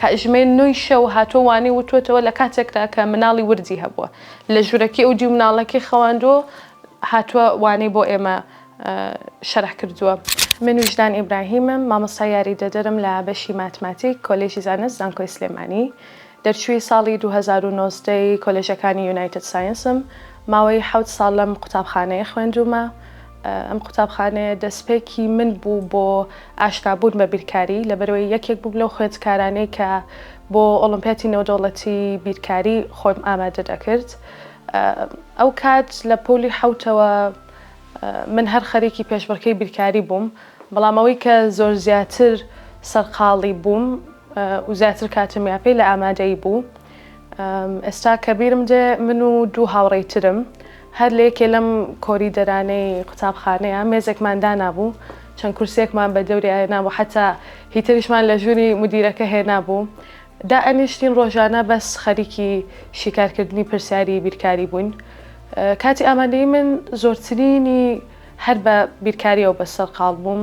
کاتژمێر نۆی شەو هاتووە وانەی وتووەتەوە لە کاتێکدا کە مناڵی وردی هەبووە لە ژوورەکەی ئەو دیو مناڵەکەی خەواندووە هاتووە وانەی بۆ ئێمە شەرح کردووە. من ویژدان ئیبراهیمم، مامۆستای یاریدەدەرم لە بەشی ماتماتیک، کۆلێژی زانست، زانکۆی سلێمانی. دەرچووی ساڵی 2019 ی کۆلێژەکانی یونایتد ساینسم. ماوەی حەوت ساڵ لەم قوتابخانەیە خوێندوومە. ئەم قوتابخانەیە دەستپێکی من بوو بۆ ئاشنابوون بە بیرکاری، لەبەرئەوەی یەکێک بووم لەو خوێندکارانەی کە بۆ ئۆڵۆمپیاتی نێودەوڵەتی بیرکاری خۆم ئامادە دەکرد. ئەو کات لە پۆلی حەوتەوە من هەر خەریکی پێشبڕکێی بیرکاری بووم، بەڵام ئەوەی کە زۆر زیاتر سەرقاڵی بووم و زیاتر کاتم یا پێی لە ئامادەیی بوو. ئێستا کە بیرم دێ من و دوو هاوڕێی ترم هەر لە یەکێ لەم کۆریدەرانەی قوتابخانەیە مێزێکمان دانابوو، چەند کورسییەکمان بە دەوریا هێنابوو، حەتا هیتەریشمان لە ژووری مودیرەکە هێنابوو. دائەنیشتین ڕۆژانە بەس خەریکی شیکارکردنی پرسیاری بیرکاری بووین. کاتی ئامادەیی من زۆرترینی هەر بە بیرکارییەوە بەس سەرقاڵ بووم.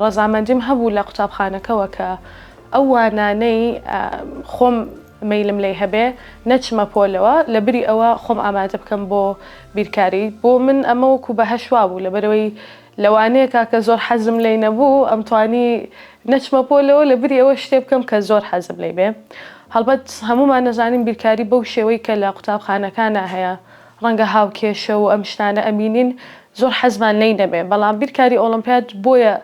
ڕەزامەندیم هەبوو لە قوتابخانەکەوە کە ئەو وانانەی خۆم مەیلم لێی هەبێ نەچمە پۆلەوە لەبری ئەوە خۆم ئامادە بکەم بۆ بیرکاری بۆ من ئەمە وەکو بەهەشت وابوو لەبەرئەوەی لەوانەیەکا کە زۆر حەزم لێی نەبوو ئەمتوانی نەچمە پۆلەوە لەبری ئەوە شتێ بکەم کە زۆر حەزم لێی بێ هەڵبەت هەموومان ئەزانین بیرکاری بەو شێوەی کە لە قوتابخانەکانا هەیە ڕەنگە هاوکێشە و ئەم شتانە ئەبینین زۆر حەزمان لێی نەبێ بەڵام بیرکاری ئۆڵۆمپیاد بۆیە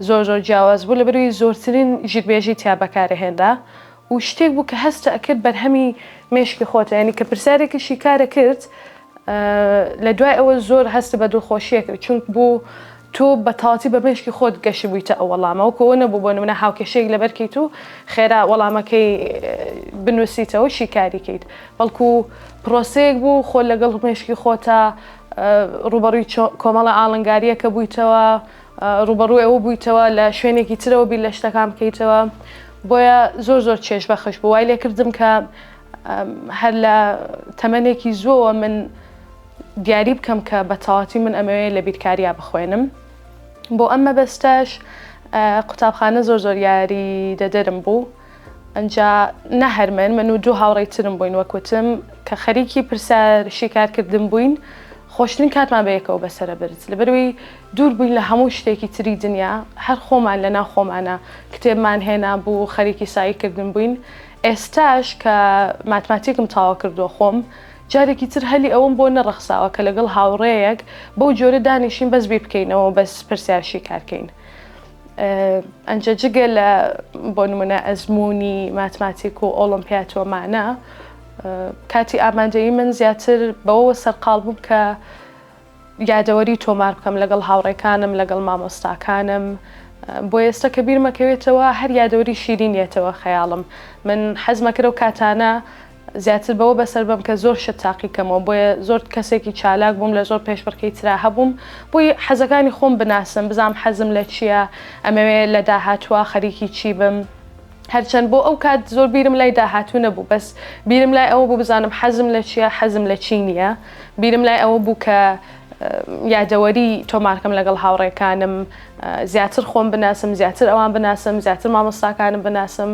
زۆر زۆر جیاواز بوو لەبەرئەوەی زۆرترین ژیربێژی تیا بەکارەهێنرا و شتێک بوو کە هەستە ئەکرد بەرهەمی مێشکی خۆتە یانی کە پرسیارێکی شیکارە کرد لە دوای ئەوە زۆر هەست بە دڵخۆشیە کرد چونک بوو تۆ بە تەواتی بە مێشکی خۆت گەشت بوویتە ئەو وەڵامە وەکو ئەوە نەبوو بۆ نمونە هاوکێشەیەک لەبەر کەیت و خێرا وەڵامەکەی بنووسیتەوە شیکاری کەیت بەڵکو پرۆسەیەک بوو خۆ لەگەڵ مێشکی خۆتا ڕووبەڕووی کۆمەڵە ئاڵنگارییەکە بوویتەوە ڕووبەڕووی ئەوە بوویتەوە لە شوێنێکی ترەوە بیر لە شتەکان بکەیتەوە بۆیە زۆر زۆر چێژ بەخش بوو وای لێکردم کە هەر لە تەمەنێکی زۆوە من دیاری بکەم کە بە تەواتی من ئەمەوێ لە بیرکاریا بخوێنم بۆ ئەم مەبەستەش قوتابخانە زۆر زۆر یاری دەدەرم بوو ئەنجا نە هەر من، من و دوو هاوڕێی ترم بووین وەک وتم کە خەریکی پرسیار شیکارکردن بووین، خۆشترین کاتمان بە یەکەوە بەسەرە برد، لەبەرئەوەی دوور بووین لە هەموو شتێکی تری دنیا، هەر خۆمان لە ناو خۆمانا کتێبمان هێنابوو خەریکی سەعی کردن بووین، ئێستاش کە ماتماتیکم تەواو کردووە خۆم جارێکی تر هەلی ئەوەم بۆ نەڕەخساوە کە لەگەڵ هاوڕێیەک بەو جۆرە دانیشین بەس بیر بکەینەوە و بەس پرسیار شیکار کەین. ئەنجا جگە لە بۆ نمونە ئەزموونی ماتماتیک و ئۆڵۆمپیات و ئەمانە کاتی ئامادەیی من زیاتر بەوەوە سەرقاڵ بووم کە یادەوەری تۆمار بکەم لەگەڵ هاوڕێکانم لەگەڵ مامۆستاکانم بۆ ئێستا کە بیرمەکەوێتەوە هەر یادەوەری شیرین یەتەوە خەیاڵم من حەزمەکرد ئەو کاتانە زیاتر بەوە بەسەر بەم کە زۆر شت تاقی کەمەوە بۆیە زۆر کەسێکی چالاک بووم لە زۆر پێشبڕکێی ترا هەبووم بۆی حەزەکانی خۆم بناسم بزانم حەزم لە چییە ئەمەوێ لە داهاتووا خەریکی چی بم هەرچەند بۆ ئەو کات زۆر بیرم لای داهاتوو نەبوو بەس بیرم لای ئەوە بوو بزانم حەزم لە چییە حەزم لە چی نییە بیرم لای ئەوە بوو کە یادەوەری تۆمارکەم لەگەڵ هاوڕێکانم زیاتر خۆم بناسم زیاتر ئەوان بناسم زیاتر مامۆستاکانم بناسم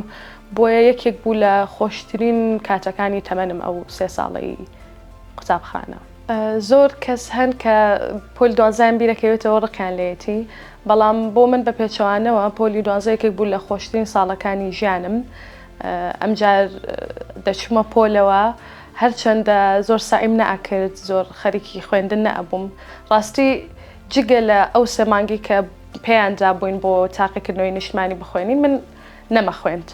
بۆیە یەکێک بوو لە خۆشترین کاتەکانی تەمەنم ئەو سێ ساڵەی قوتابخانە. زۆر کەس هەن کە پۆلی دوانزەیان بیرەکەوێتەوە ڕقیان لێیەتی، بەڵام بۆ من بە پێچەوانەوە پۆلی دوانزە یەکێک بوو لە خۆشترین ساڵەکانی ژیانم. ئەمجار دەچوومە پۆلەوە هەرچەندە زۆر سەعیم نەئەکرد، زۆر خەریکی خوێندن نەئەبووم. ڕاستی جگە لە ئەو سێ مانگەی کە پێیان دابووین بۆ تاقیکردنەوەی نیشتمانی بخوێنین من نەمەخوێند.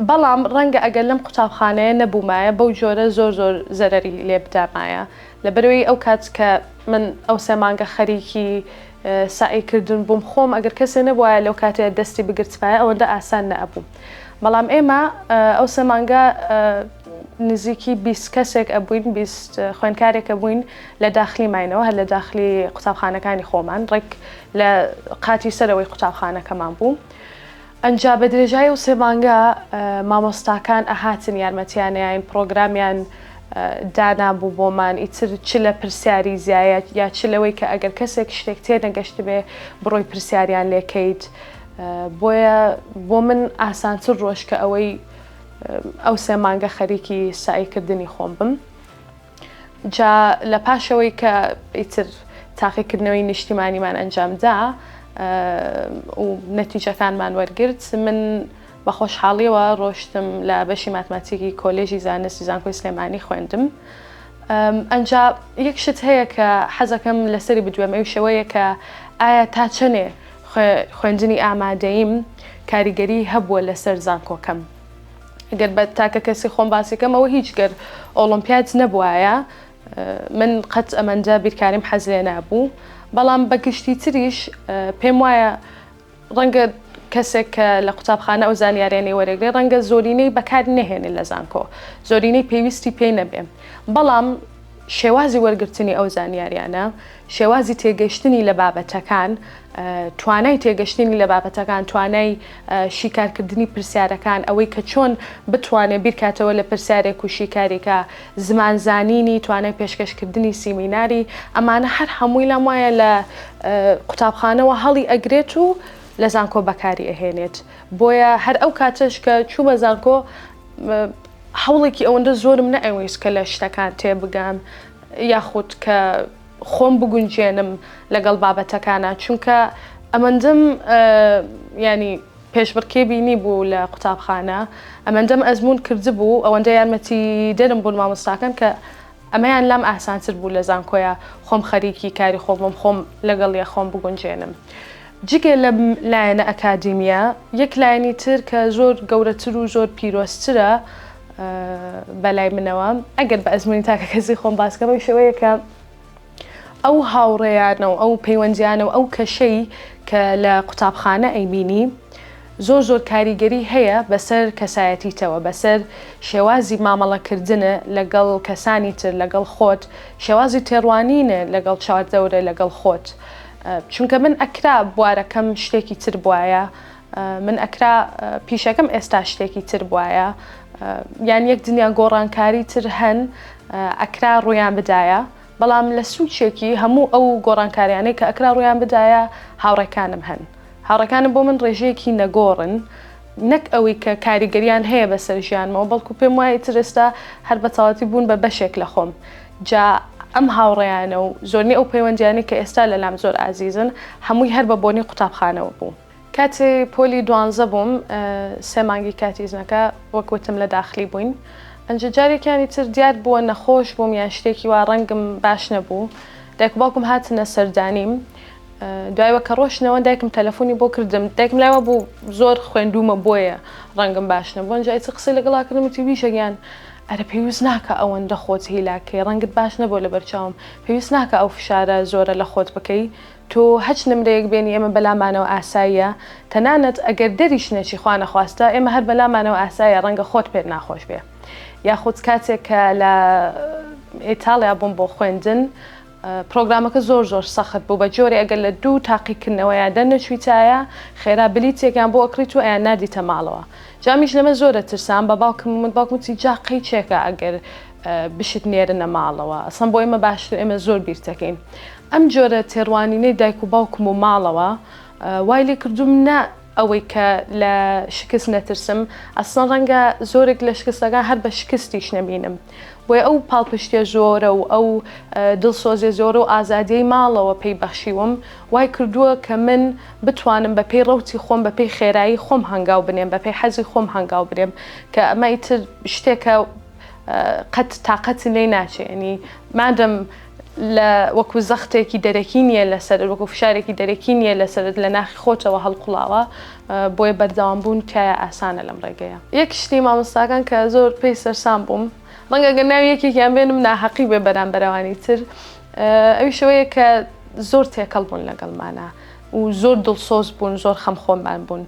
بەڵام ڕەنگە ئەگەر لەم قوتابخانەیە نەبوومایە بەو جۆرە زۆر زۆر زەرەری لێ بدامایە. لەبەرئەوەی ئەو کات کە من ئەو سێ مانگە خەریکی سەعی کردن بووم خۆم ئەگەر کەسێ نەبوایە لەو کاتەیە دەستی بگرتبایە ئەوەندە ئاسان نەئەبوو. بەڵام ئێمە ئەو سێ مانگە نزیکی 20 کەسێک ئەبووین 20 خوێندکارێک ئەبووین لە داخلی ماینەوە هەر لە داخلی قوتابخانەکانی خۆمان ڕێک لە قاتی سەرەوەی قوتابخانەکەمان بوو. ئەنجا بە درێژای ئەو سێ مانگە مامۆستاکان ئەهاتن یارمەتیان ئەیاین پڕۆگرامیان دانابوو بۆمان ئیتر چ لە پرسیاری زیایە یا چ لەوەی کە ئەگەر کەسێک شتێک تێنەگەشتبێ بڕۆی پرسیاریان لێکەیت. بۆیە بۆ من ئاسانتر ڕۆشت کە ئەوەی ئەو سێ مانگە خەریکی سەعیکردنی خۆم بم. جا لە پاشەوەی کە ئیتر تاقیکردنەوەی نیشتیمانیمان ئەنجامدا و نەتیجەکانمان وەرگرت من بە خۆشحاڵیەوە ڕۆشتم لە بەشی ماتماتیکی کۆلێژی زانستی زانکۆی سلێمانی خوێندم. ئەنجا یەک شت هەیە کە حەزەکەم لەسەری بدوێم ئەویش ئەوەیە کە ئایا تا چەنێ خوێندنی ئامادەییم کاریگەری هەبووە لەسەر زانکۆکەم. گەر بە تاکە کەسی خۆم باسی کەم ئەوە هیچ گەر ئۆڵۆمپیاد نەبوایە من قەت ئەمەندە بیرکاریم حەز لێ نابوو بەڵام بە گشتی تریش پێم وایە ڕەنگە کەسێک کە لە قوتابخانە ئەو زانیاریانەی وەرەگرێ ڕەنگە زۆرینەی بەکاری نەهێنێ لە زانکۆ زۆرینەی پێویستی پێی نەبێ بەڵام شێوازی وەرگرتنی ئەو زانیاریانە، شێوازی تێگەشتنی لە بابەتەکان، توانای تێگەشتنی لە بابەتەکان، توانای شیکارکردنی پرسیارەکان، ئەوەی کە چۆن بتوانێ بیرکاتەوە لە پرسیارێک و شیکاری کا، زمان زانینی، توانای پێشکەشکردنی سیمیناری، ئەمانە هەر هەمووی لام وایە لە قوتابخانەوە هەڵی ئەگرێت و لە زانکۆ بەکاری ئەهێنێت. بۆیە هەر ئەو کاتەش کە چوومە زانکۆ هەوڵێکی ئەوەندە زۆرم نەئەویست کە لە شتەکان تێبگەم یاخود کە خۆم بگونجێنم لەگەڵ بابەتەکانا چونکە ئەمەندەم ینی پێشبڕکێ بینی بوو لە قوتابخانە ئەمەندەم ئەزمون کردبوو ئەوەندە یارمەتی دەرم بوون مامۆستاکان کە ئەمەیان لام ئاسانتر بوو لە زانکۆیا خۆم خەریکی کاری خۆم بم خۆم لەگەڵ یە خۆم بگونجێنم. جگە لەم لایەنە ئەکادیمیە یەک لایەنی تر کە زۆر گەورەتر و زۆر پیرۆزترە بەلای منەوە ئەگەر بە ئەزموونی تاکەکەسی خۆم باس کەم ئەویش ئەوەیە کە ئەو هاوڕێیانە و ئەو پەیوەندیانە و ئەو کەشەی کە لە قوتابخانە ئەیبینی زۆر زۆر کاریگەری هەیە بەسەر کەسایەتیتەوە، بەسەر شێوازی مامەڵەکردنت لەگەڵ کەسانی تر، لەگەڵ خۆت، شێوازی تێڕوانینت لەگەڵ چواردەورە، لەگەڵ خۆت. چونکە من ئەکرا بوارەکەم شتێکی تر بوایە، من ئەکرا پیشەکەم ئێستا شتێکی تر بوایە، یان یەک دنیا گۆڕانکاری تر هەن ئەکرا ڕوویان بدایە، بەڵام لە سوچێکی هەموو ئەو گۆڕانکاریانەی کە ئەکرا ڕوویان بدایە هاوڕێکانم هەن. هاوڕێکانم بۆ من ڕێژەیەکی نەگۆڕن، نەک ئەوەی کە کاریگەریان هەیە بەسەر ژیانمەوە، بەڵکو پێم وایە ئیتر ئێستا هەر بە تەواوەتی بوون بە بەشێک لە خۆم. جا ئەم هاوڕێیانە و زۆرینەی ئەو پەیوەندیانەی کە ئێستا لەلام زۆر ئازیزن، هەمووی هەر بە بۆنەی قوتابخانەوە بوو. کاتێ پۆلی دوانزە بووم، سێ مانگی کاتی ئیزنەکە وەک وتم لە داخلی بووین. ئەنجا جارێکیانی تر دیار بووە نەخۆش بووم یان شتێکی وا ڕەنگم باش نەبوو. دایک و باوکم هاتنە سەردانیم. دوایوە کە ڕۆشتنەوە دایکم تەلەفۆنی بۆ کردم دایکم لای وابوو زۆر خوێندوومە بۆیە ڕەنگم باش نەبوو ئەنجا ئیتر قسەی لەگەڵا کردم وتی ویژە گیان ئەرە پێویست ناکا ئەوەندە خۆت هیلاک کەی ڕەنگت باش نەبووە لەبەر چاوم پێویست ناکا ئەو فشارە زۆرە لە خۆت بکەی تۆ هەچ نمرەیەک بێنی ئێمە بەلامانەوە ئاساییە تەنانەت ئەگەر دەریش نەچی خوا نەخواستە ئێمە هەر بەلامانەوە ئاساییە ڕەنگە خۆت پێت ناخۆش بێ یاخود کاتێک کە لە ئیتاڵیا بووم بۆ خوێندن پڕۆگرامەکە زۆر زۆر سەخت بوو بە جۆرێ ئەگەر لە دوو تاقیکردنەوەیا دەرنەچویتایە خێرا بلیتێکیان بۆ ئەکڕیت و ئەیان ناردیتە ماڵەوە جا منیش لەمە زۆر ئەترسام بە باوکم وت باوکم وتی جا قەی چێکە ئەگەر بشت نێرنە ماڵەوە ئەسڵەن بۆ ئێمە باشتر ئێمە زۆر بیرتەکەین ئەم جۆرە تێڕوانینەی دایک و باوکم و ماڵەوە وای لێ کردوم نە ئەوەی کە لە شکست نەترسم، ئەسڵەن ڕەنگە زۆرێک لە شکستەکان هەر بە شکستیش نەبینم. بۆیە ئەو پاڵپشتیە زۆرە و ئەو دڵسۆزیە زۆرە و ئازادیەی ماڵەوە پێی بەخشیوم وای کردووە کە من بتوانم بە پێی ڕەوتی خۆم بە پێی خێرایی خۆم هەنگاو بنێم بە پێی حەزی خۆم هەنگاو بنێم کە ئەمە ئیتر شتێکە قەت تاقەت لێی ناچێ ینی مادەم لە وەکو زەختێکی دەرەکی نییە لەسەرت وەکو فشارێکی دەرەکی نییە لەسەرت لە ناخی خۆتەوە هەڵقوڵاوە بۆیە بەردەوام بوون تایە ئاسانە لەم ڕێگەیە. یەک شتی مامۆستاکان کە زۆر پێی سەرسام بووم ڕەنگە گەر ناوی یەکێکیان بێنم ناهەقی بێ بەرامبەر ئەوانی تر ئەویش ئەوەیە کە زۆر تێکەڵ بوون لەگەڵمانا و زۆر دڵسۆز بوون زۆر خەمخۆرمان بوون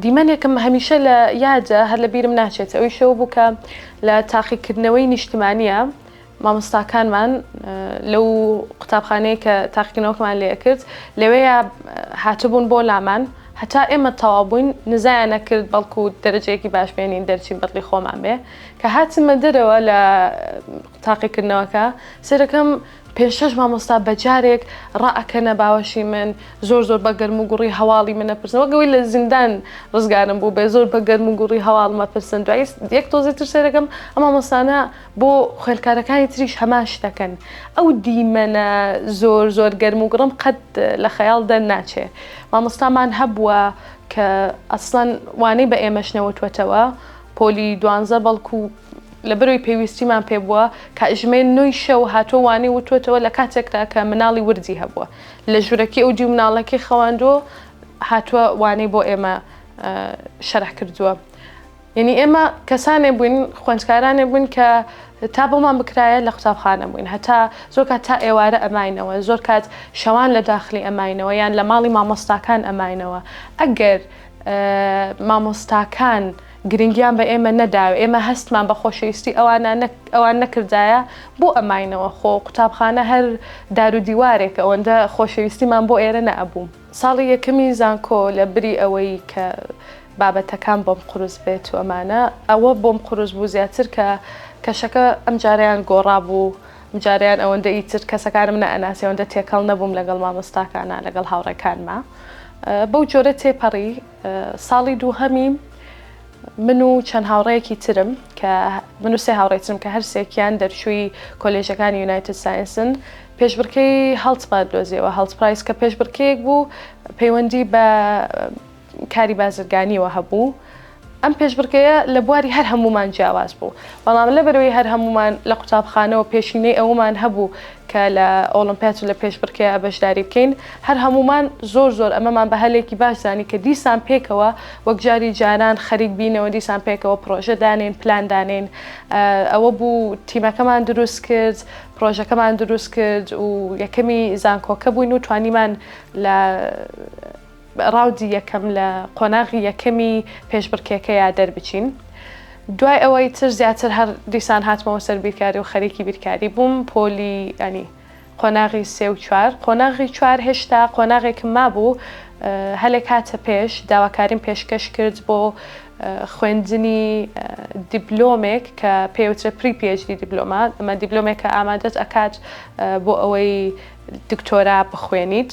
دیمەنێکم هەمیشە لە یادە هەر لە بیرم ناچێت ئەویش ئەوە بوو کە لە تاقیکردنەوەی نیشتمانیە مامۆستاکانمان لەو قوتابخانەیە کە تاقیکردنەوەکەمان لێ ئەکرد لەوێیا هاتبوون بۆ لامان هەتا ئێمە تەواو بووین نزایان نەکرد بەڵکو دەرەجەیەکی باش بێنین دەرچین بەدڵی خۆمان بێ کە هاتمە دەرەوە لە تاقیکردنەوەکە سەرەکەم. پێنج شەش مامۆستا بە جارێک ڕائەکەنە باوەشی من زۆر زۆر بە گەرم و گوڕی هەواڵی من ئەپرسن وەک ئەوەی لە زیندان ڕزگارم بوو بێ زۆر بە گەرم و گوڕی هەواڵم ئەپرسن دوایی یەک تۆزێ تر سەیرەکەم ئەم مامۆستانە بۆ خوێندکارەکانی تریش هەمان شتەکەن ئەو دیمەنە زۆر زۆر گەرم و گوڕم قەت لە خەیاڵ دەرناچێ مامۆستامان هەبووە کە ئەسڵەن وانەی بە ئێمەش نەوتوەتەوە پۆلی دوانزە بەڵکو لەبەرئەوەی پێویستیمان پێ بووە، کاتژمێر نۆی شەو هاتووە وانەی وتووەتەوە لە کاتێکدا کە مناڵی وردی هەبووە لە ژوورەکەی ئەو دیو مناڵەکەی خەواندووە هاتووە وانەی بۆ ئێمە شەرح کردووە. یعنی ئێمە کەسانێ بووین خوێندکارانێ بووین کە تا بۆمان بکرایە لە قوتابخانە بووین هەتا زۆر کات تا ئێوارە ئەماینەوە زۆر کات شەوان لە داخلی ئەماینەوە یان لە ماڵی مامۆستاکان ئەماینەوە ئەگەر مامۆستاکان گرنگیان بە ئێمە نەدا و ئێمە هەستمان بە خۆشەویستی ئەوانە ئەوان نەکردایە بۆ ئەماینەوە خۆ قوتابخانە هەر دار و دیوارێکە ئەوەندە خۆشەویستیمان بۆ ئێرە نەئەبوو. ساڵی یەکەمی زانکۆ لە بری ئەوەی کە بابەتەکان بۆم قورس بێت و ئەمانە ئەوە بۆم قورس بوو زیاتر کە کەشەکە ئەمجارەیان گۆڕابوو ئەمجارەیان ئەوەندە ئیتر کەسەکانم نەئەناسی ئەوەندە تێکەڵ نەبووم لەگەڵ مامۆستاکانا لەگەڵ هاوڕێکانما بەو جۆرە تێپەڕی ساڵی دووهەمی من و چەند هاوڕێیەکی ترم کە من و سێ هاوڕێی ترم کە هەرسێکیان دەرچووی کۆلێژەکانی یونایتد ساینسن پێشبڕکێی هەڵتمان دۆزیەوە هەڵت پرایس کە پێشبڕکێیەک بوو پەیوەندی بە کاری بازرگانیەوە هەبوو ئەم پێشبڕکێیە لە بواری هەر هەموومان جیاواز بوو، بەڵام لەبەرئەوەی هەر هەموومان لە قوتابخانەوە پێشینەی ئەوەمان هەبوو کە لە ئۆڵۆمپیات و لە پێشبڕکێیا بەشداری بکەین، هەر هەموومان زۆر زۆر ئەمەمان بە هەلێکی باش زانی کە دیسان پێکەوە وەک جاری جاران خەریک بینەوە، دیسان پێکەوە پڕۆژە دانێین، پلان دانێین. ئەوە بوو تیمەکەمان دروست کرد، پڕۆژەکەمان دروست کرد و یەکەمی زانکۆکە بووین و توانیمان لە ڕاودی یەکەم لە قۆناغی یەکەمی پێشبڕکێکەیا دەربچین. دوای ئەوەی تر زیاتر هەر دیسان هاتمەوە سەر بیرکاری و خەریکی بیرکاری بووم پۆلی ینی قۆناغی سێ و چوار قۆناغی چوار هێشتا قۆناغێکم مابوو هەلێک هاتە پێش داواکاریم پێشکەش کرد بۆ خوێندنی دیبلۆمێک کە پێوترە pre PhD diploma ئەمە دیبلۆمێکە ئامادەت ئەکات بۆ ئەوەی دکتۆرا بخوێنیت.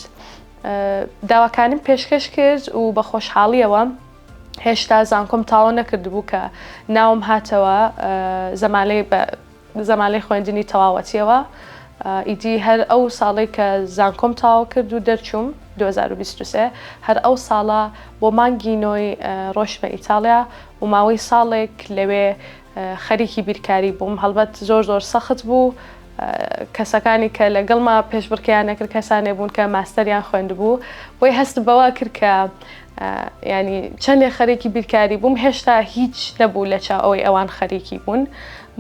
داواکاریم پێشکەش کرد و بە خۆشحاڵیەوە هێشتا زانکۆم تاوە نەکردبوو کە ناوم هاتەوە زەمالەی بە زەمالەی خوێندنی تەواوەتیەوە ئیدی هەر ئەو ساڵەی کە زانکۆم تەواو کرد و دەرچووم 2023 هەر ئەو ساڵە بۆ مانگی نۆی ڕۆشتمە ئیتاڵیا و ماوەی ساڵێک لەوێ خەریکی بیرکاری بووم هەڵبەت زۆر زۆر سەخت بوو کەسەکانی کە لەگەڵما پێشبڕکێیان نەکرد کەسانێ بوون کە ماستەریان خوێندبوو بۆی هەست بەوە کرد کە ینی چەندێک خەریکی بیرکاری بووم هێشتا هیچ نەبوو لە چاو ئەوەی ئەوان خەریکی بوون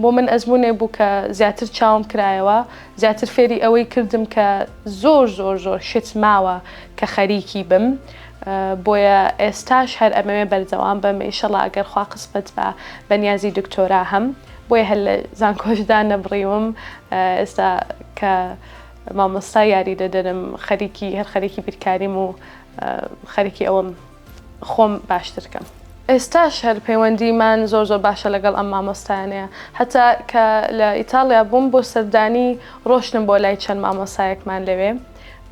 بۆ من ئەزمونێ بوو کە زیاتر چاوم کرایەوە زیاتر فێری ئەوەی کردم کە زۆر زۆر زۆر شت ماوە کە خەریکی بم بۆیە ئێستاش هەر ئەمەوێ بەردەوام بم ئیشەڵا ئەگەر خوا قسمەت بە بەنیازی دکتۆرا هەم بۆیە هەر لە زانکۆش دانەبڕیوم ئێستا کە مامۆستای یاریدەدەرم خەریکی هەر خەریکی بیرکاریم و خەریکی ئەوەم خۆم باشتر کەم. ئێستاش هەر پەیوەندیمان زۆر زۆر باشە لەگەڵ ئەم مامۆستایانەیە هەتا کە لە ئیتاڵیا بووم بۆ سەردانی ڕۆشتم بۆ لای چەند مامۆستایەکمان لەوێ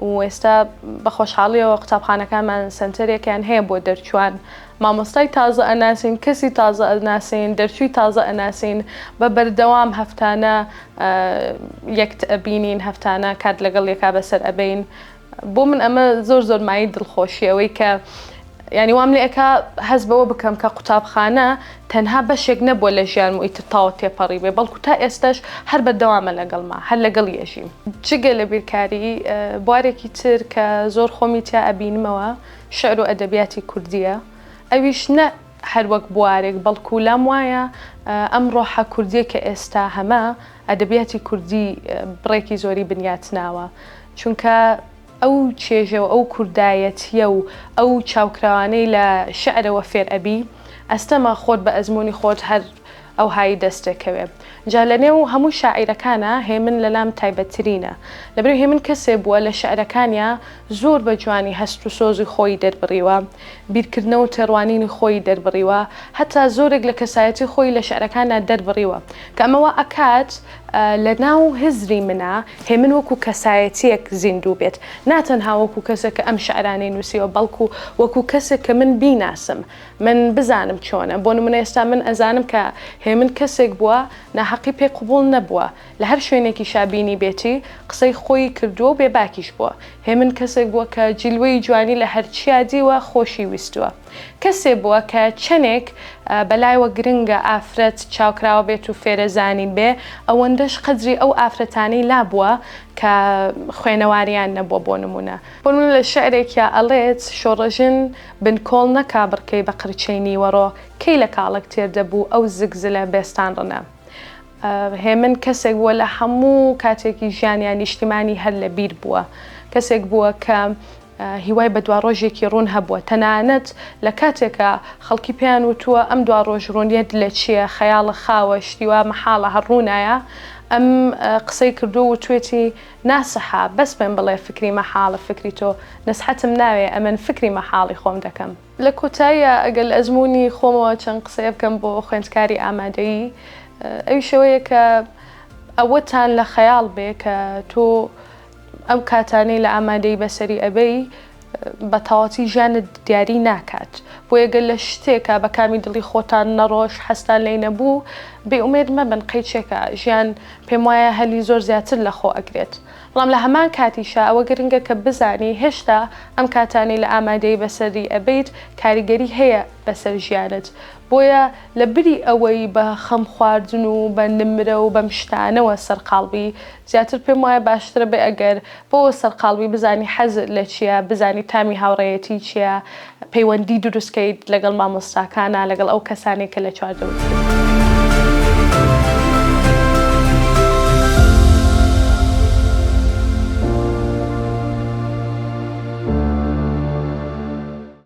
و ئێستا بە خۆشحاڵیەوە قوتابخانەکانمان سەنتەرێکیان هەیە بۆ دەرچووان مامۆستای تازە ئەناسین کەسی تازە ئەناسین دەرچووی تازە ئەناسین بە بەردەوام هەفتانە یەکت ئەبینین هەفتانە کات لەگەڵ یەکا بەسەر ئەبەین بۆ من ئەمە زۆر زۆر مایەی دڵخۆشیە ئەوەی کە یانی وام لێ ئەکا هەست بەوە بکەم کە قوتابخانە تەنها بەشێک نەبووە لە ژیانم و ئیتر تاوە تێپەڕی بێ بەڵکو تا ئێستاش هەر بەردەوامە لەگەڵما هەر لەگەڵی ئەژیم. جگە لە بیرکاری بوارێکی تر کە زۆر خۆمی تیا ئەبینمەوە شعر و ئەدەبیاتی کوردییە ئەویش نە هەر وەک بوارێک بەڵکو لام وایە ئەم ڕۆحە کوردییە کە ئێستا هەمە ئەدەبیاتی کوردی بڕێکی زۆری بنیات ناوە چونکە ئەو چێژە و ئەو کوردایەتییە و ئەو چاوکراوانەی لە شیعرەوە فێر ئەبی، ئەستەمە خۆت بە ئەزموونی خۆت هەر ئەوهایی دەست دەکەوێ. جا لە نێو هەموو شاعیرەکانا هێمن لەلام تایبەتترینە. لەبەرئەوەی هێمن کەسێ بووە لە شیعرەکانیا زۆر بە جوانی هەست و سۆزی خۆیی دەربڕیوە، بیرکردنەوە و تێڕوانینی خۆیی دەربڕیوە، هەتا زۆرێک لە کەسایەتی خۆیی لە شیعرەکانیا دەربڕیوە کە ئەمە وا ئەکات لە ناو هزری منا هێمن وەکوو کەسایەتییەک زیندوو بێت، نا تەنها وەکوو کەسێک کە ئەم شیعرانەی نووسیوە، بەڵکوو وەکوو کەسێک کە من بیناسم. من بزانم چۆنە، بۆ نمونە ئێستا من ئەزانم کە هێمن کەسێک بووە ناحەقی پێ قبوڵ نەبووە، لە هەر شوێنێکیشا بینیبێتی قسەی خۆی کردووە و بێباکیش بووە. هێمن کەسێک بووە کە جیلوەی جوانی لە هەرچیا دیوە خۆشی ویستووە. کەسێ بووە کە چەنێک بەلایەوە گرنگە ئافرەت چاوکراوە بێت و فێرە زانین بێ، ئەوەندەش قەدری ئەو ئافرەتانەی لابووە کە خوێنەواریان نەبووە بۆ نمونە. بۆ نمونە لە شیعرێکیا ئەڵێت، شۆڕەژن بنکۆڵ نەکا بڕکەی بە قرچەی نیوەڕۆ کەی لە کاڵەک تێر دەبوو ئەو زگ زلە بێستان ڕنە. هێمن کەسێک بووە لە هەموو کاتێکی ژیانیا نیشتیمانی هەر لە بیر بووە. کەسێک بووە کە هیوای بە دواڕۆژێکی ڕوون هەبووە. تەنانەت لە کاتێکا خەڵکی پێیان وتووە ئەم دواڕۆژ ڕوونیەت لە چییە، خەیاڵە خاوە، شتی وا مەحاڵە هەر ڕوونایە، ئەم قسەی کردووە و وتوویەتی ناسحە بەس پێم بڵێ فکری مەحاڵە فکری تۆ نسحەتم ناوێ ئەمن فکری مەحاڵی خۆم دەکەم. لە کۆتاییا ئەگەر لە ئەزموونی خۆمەوە چەند قسەیە بکەم بۆ خوێندکاری ئامادەیی ئەویش ئەوەیە کە ئەوەتان لە خەیاڵ بێ کە تۆ ئەو کاتانەی لە ئامادەیی بەسەری ئەبەی بە تەواوەتی ژیانت دیاری ناکات بۆیە گەر لە شتێکا بە کامی دڵی خۆتان نەڕۆشت حەزتان لێی نەبوو بێ ئومێد مەبن قەیچێکە ژیان پێم وایە هەلی زۆر زیاتر لە خۆ ئەگرێت بەڵام لە هەمان کاتیشا ئەوە گرنگە کە بزانی هێشتا ئەم کاتانەی لە ئامادەیی بەسەری ئەبەیت کاریگەری هەیە بەسەر ژیانت بۆیە لە بری ئەوەی بە خەم خواردن و بە نمرە و بەم شتانەوە سەرقاڵ بی زیاتر پێم وایە باشترە بێ ئەگەر بەوە سەرقاڵ بی بزانی حەزت لە چیە بزانی تامی هاوڕێیەتی چیە پەیوەندی دروست کەیت لەگەڵ مامۆستاکانا لەگەڵ ئەو کەسانەی کە لە چواردەورتن.